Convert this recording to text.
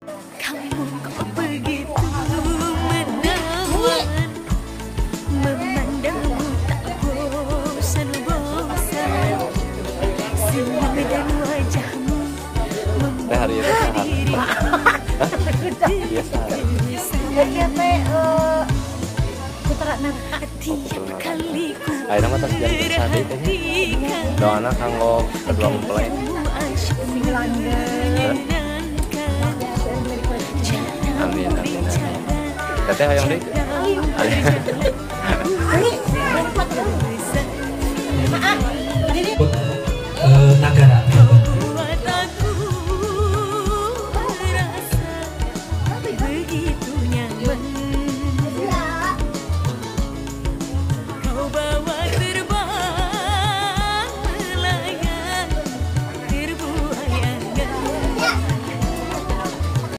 Kamu kok begitu menawan, memandangmu tak bosan-bosan. Senyum dan wajahmu Teh hari ini membuat saha? diriku Hah? Iya, saha? Ya teh putra Naraka. tiap kali ku Ayeuna mah tos janten sade teh nya. perhatikan Doana kanggo kedua mempelai. kamu asyik Sing langgeng. menyenangkan. Amin, amin, amin. Teteh hoyong deui? Cara